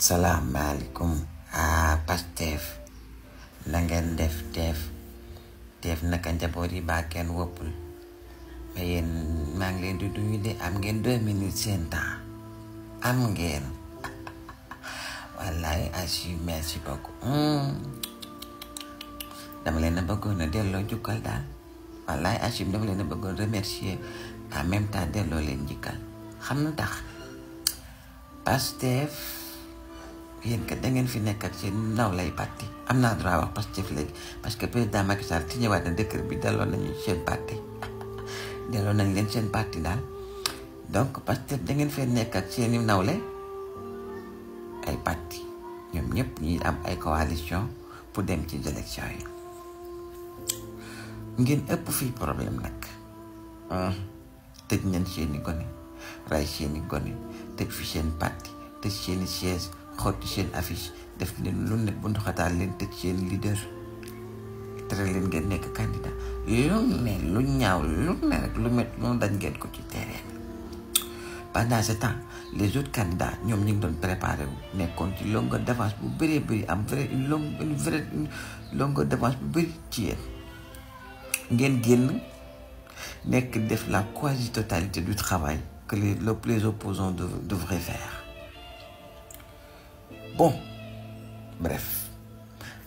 Salaamaaleykum Pastef na ngeen def teef naka njaboot yi baa kenn woppul mais yéen maa ngi leen di nuyu de am ngeen 2 minutes seen temps am ngeen wallaay merci beaucoup dama leen a bëggoon a delloo jukkal daal wallaay dama leen a bëggoon remercier en même temps delloo leen njukkal xam na tax Pastef yéen kat da ngeen fi nekk ak seen ndaw lay parti am naa droit wax Pastef léegi parce que président Macky Sall ci ñëwaat na décret bi delloo nañu seen parti delloo nañ leen seen parti daal donc Pastef da ngeen fee nekk ak seeni nawle ay parti ñoom ñëpp ñi am ay coalition pour dem ci élection yi ngeen ëpp fii problème nag tëj ñeen seeni gone ray seeni gone tëj fi seen parti tëj seeni siège xotti seen affiche def leen lu ne bu ndoxataal leen tëj seen leader tere leen ngeen nekk candidat lu ñaaw lu ne rek lu met lu dañ ngeen ko ci terrain pendant ce temps les autres candidats ñoom ñu ngi doon préparé wu nekkoon ci longueur d'avance bu bëree bëri am une vraie longueur d'avance bu bëri ci yéen ngeen génn nekk def la quasi-totalité du travail que les opposants devraient faire. Bon, bref,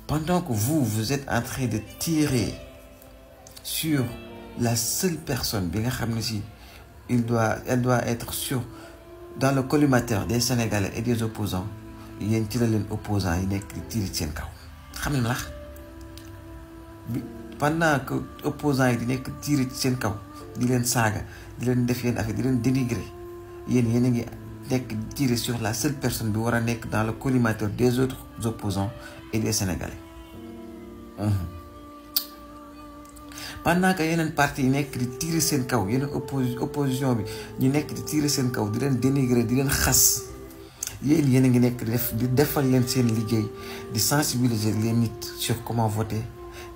pendant que vous êtes en train de tirer sur la seule personne, bien elle doit être dans le collimateur des Sénégalais et des opposants, il y a un opposant qui tire sur le pendant que opposants yi tirent sur le kaw di leen saaga di leen def yenn affaire di leen dénigrer yéen a ngi tirer sur la seule personne bi war a nekk dans le collimateur des autres opposants et des Sénégalais pendant que yeneen parti yi nekk di tirer seen kaw yeneen opposition bi ñu nekk di tirer seen kaw di leen dénigrer di leen xas yéen a ngi nekk di defal leen seen liggéey di sensibiliser les nit sur comment voter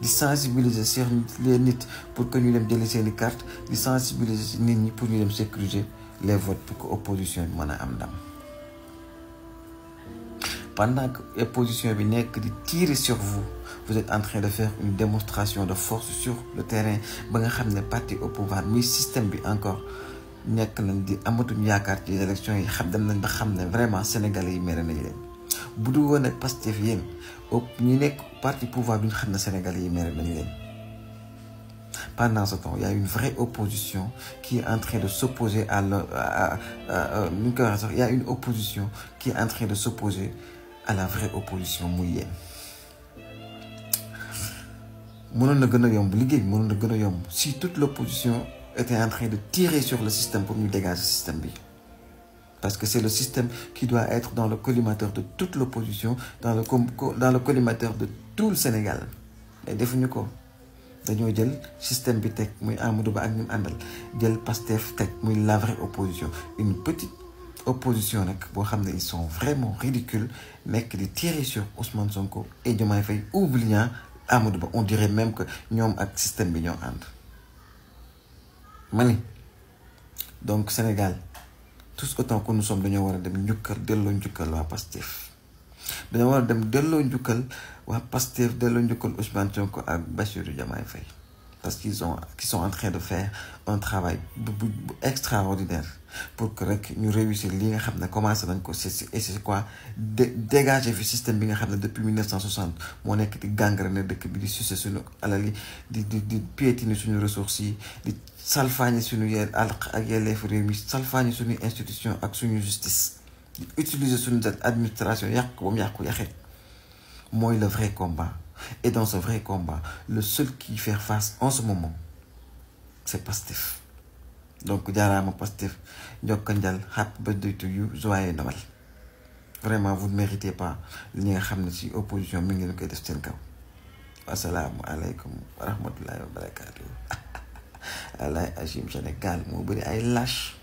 di sensibiliser sur les nit pour que ñu dem jëli seeni carte di sensibiliser nit ñi pour ñu dem sécuriser les votes pour que opposition bi mën a am ndam pendant que opposition bi nekk di tirer sur vous êtes en train de faire une démonstration de force sur le terrain ba nga xam ne parti au pouvoir muy système bi encore nekk nañ di amatuñ yaakaar ci élection yi dem nañ ba xam ne vraiment sénégalais yi mere nañ leen bu dul woon ak Pastef yéen ñu nekk parti pouvoir duñ xam ne sénégalais yi mere nañ leen. Pendant ce temps, il y a une vraie opposition qui est en train de s'opposer il y a une opposition qui est en train de s'opposer à la vraie opposition muy yéen. Si toute l'opposition était en train de tirer sur le système pour nous dégager ce système. Parce que c'est le système qui doit être dans le collimateur de toute l'opposition, dans le collimateur de tout le Sénégal. Et défini quoi? Dañoo jël système bi teg muy Amadou Ba ak ñum àndal jël Pastef teg muy la vraie opposition une petite opposition nag boo xam ne ils sont vraiment ridicules nekk di tirer sur Ousmane Sonko et Diomaye Faye oubliant Amadou Ba on dirait même que ñoom ak système bi ñoo ànd mani donc Sénégal tous autant que nous sommes dañoo war a dem delloo njukkal waa Pastef dañoo war a dem delloo njukkal waa Pastef delloo njukkal Ousmane Sonko ak Bassirou Diomaye Faye parce qu'ils sont en train de faire un travail extraordinaire pour que rek ñu réussir li nga xam ne commencé nañ ko c'est quoi dégager fi système bi nga xam ne depuis 1960 moo nekk di gangrener dëkk bi di sucer suñu alal yi di piétiner suñu ressources yi di salfaañi suñu ak yelleefu réew mi salfaañi suñu institution ak suñu justice di utiliser suñu administration yàq ko ba mu yàqu yaxet mooy le vrai combat. Et dans ce vrai combat, le seul qui fait face en ce moment, c'est Pastef. Donc, Diarama Pastef, Njokanjal, happy birthday to you, joyeux Noël. Vraiment, vous ne méritez pas l'opposition opposition. Assalamu alaikum wa rahmatullahi wa barakatuh. Allah Hachim Sénégal, mon bari ay lâche.